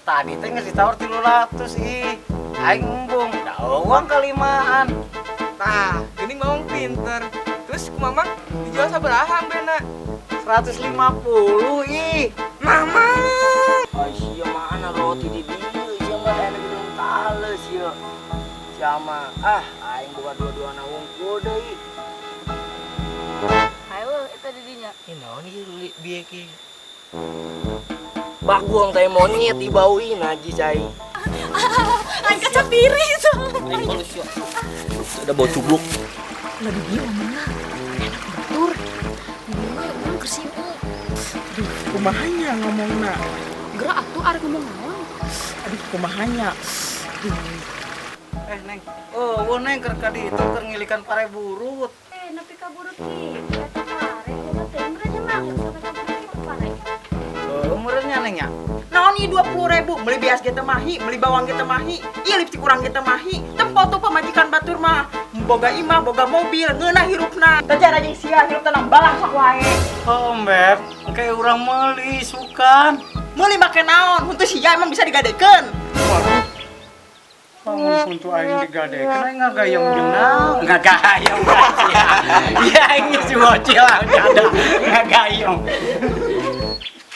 Tadi teh geus ditawar 300 ih. Aing embung, da uang kalimaan. Tah, geuning Mamang pinter. Terus ku Mamang dijual sabaraha ambena? 150 ih. Mamang. Ay, sia mana roti di dieu, sia mah aya gedung tales sia. Sia mah ah aing boga dua-dua na wungkul deui. Hayo eta di dinya. Ih, naon ieu bieu ki? Baguang teh monyet dibauin najis aing. Aing kaca piring. Aing malu sia. Ada bau cubluk. Lah di dieu omongna enak batur. Di dieu mah urang keur sibuk. Aduh, kumahanya ngomongna. Gerak atuh arek ngomong naon? Aduh, kumahanya. Aduh, Eh, Neng. Oh, wo Neng keur ka ditu keur ngilikan pare burut. Eh, nepi ka burut ki. Eta pare kumaha teh meureun nya mah sampai ka burut ki pare. Oh, umurnya Neng ya? Naon ieu 20 ribu, beli beas ge teu mahi, beli bawang ge teu mahi, ieu lipstik urang ge teu mahi. Tempo tuh pamajikan batur mah. Boga imah, boga mobil, ngeunah hirupna. Teu jara jeung sia hirup tenang balangsak wae. Oh, Beb, kayak urang meuli sukan. Meuli make naon? Huntu sia emang bisa digadekeun. Waduh. Lamun huntu aing digadekeun aing ngagayem jeung naon? Ngagayem ya. Ya aing geus bocil ada ngagayem.